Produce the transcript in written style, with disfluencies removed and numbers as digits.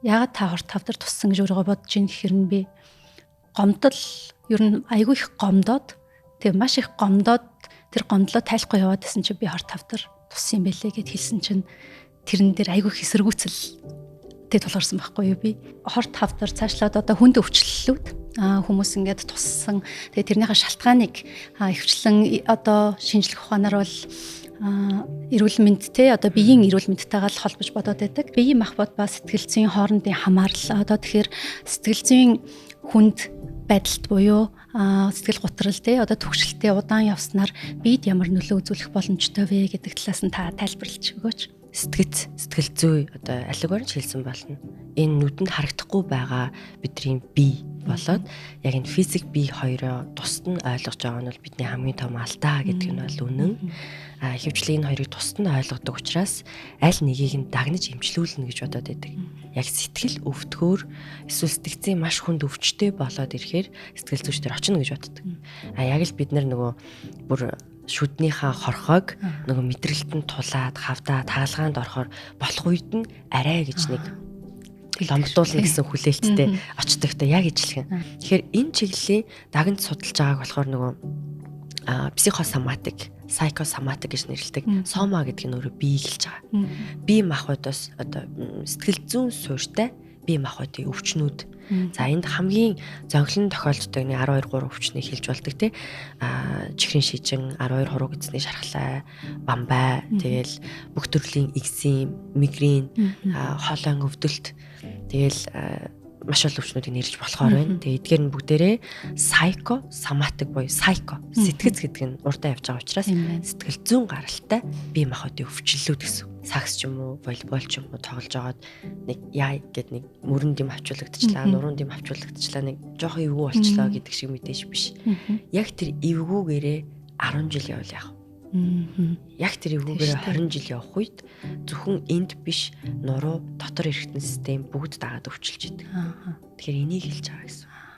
Яагаад та хорт хавдар туссан гэж өөрийгөө бодож ийн гэхэр нь би гомдол ер нь айгүй их гомдоод, тэгээ маш их гомдоод тэр гомдлоо тайлахгүй яваад байсан чи би хорт хавдар туссан юм бэлээ гэд хэлсэн чинь тэрэн дээр айгүй их эсэргүүцэл тэ тулгарсан байхгүй юу би. Хорт хавдар цаашлаад одоо хүнд өвчлөлүүд хүмүүс ингээд туссан. Тэгээ тэрнийхээ шалтгааныг ихэвчлэн одоо шинжлэх ухаанаар бол эрүүл мэндтэй, одоо биеийн эрүүл мэндтэйгээ л холбож бодоод байдаг. Биеийн махбод ба сэтгэл зүйн хоорондын хамаарал, одоо тэгэхээр сэтгэл зүйн хүнд байдалд буюу сэтгэл гутрал те одоо түгшилтэй удаан явснаар биед ямар нөлөө үзүүлэх боломжтой вэ гэдэг талаас нь та тайлбарлаж өгөөч. Сэтгэц, сэтгэл зүй одоо алигаар нь хэлсэн болно. Энэ нүдэнд харагдахгүй байгаа бидний бие болоод яг энэ физик бие хоёроо тусад нь ойлгож байгаа нь бол бидний хамгийн том алдаа гэдэг нь бол үнэн. Ихэвчлэн энэ хоёрыг тусад нь ойлгодог учраас аль нэгийг нь дагнаж эмчлүүлнэ гэж бодоод байдаг. Яг сэтгэл өвдгөөр эсвэл сэтгцийн маш хүнд өвчтэй болоод ирэхээр сэтгэл зүйчдэр очино гэж боддог. Яг л бид нөгөө бүр шүднийхээ хорхойг нөгөө мэдрэлтэнд тулаад хавдаа таалгаанд орохоор болох үед нь арай гэж нэг ломтуулна гэсэн хүлээлттэй очдогтой яг ижилхэн. Тэгэхээр энэ чиглэлийн дагнж судалж байгааг болохоор нөгөө психосоматик, psychosomatic гэж нэрлэдэг. Сома гэдэг нь өөрөө бие гэлж байгаа. Бие махбодоос одоо сэтгэл зүйн суурьтай бие махбодын өвчнүүд. За, энд хамгийн зөөлөн тохиолддог нэг 12 3 өвчнийг хэлж болдог те. Чихрийн шижин, 12 хуруу гэдэсний шархлай, бамбай, тэгэл бүх төрлийн экзем, мигрен, хоолойн өвдөлт, тэгэл маш олон өвчнүүдийг нэрлэж болохоор байна. Тэгээ эдгээр нь бүгдээрээ psycho somatic буюу psycho сэтгэц гэдэг нь урдаа явж байгаа учраас сэтгэл зүйн гаралтай бие махбодын өвчлөлүүд гэсэн. Сагс ч юм уу, волейбол ч юм уу тоглож байгаад нэг яа гэд нэг мөрөнд юм авчуулагдчихлаа, нуруунд юм авчуулагдчихлаа, нэг жоохон эвгүй болчлоо гэдэг шиг мэдээж биш. Яг тэр эвгүүгээрээ 10 жил явал яах вэ? Яг тэр эвгүүгээрээ 20 жил явах үед зөвхөн энд биш, нуруу, дотор эргэтэн систем бүгд дагаад өвчлөж идэг. Тэгэхээр энийг хэлж байгаа гэсэн.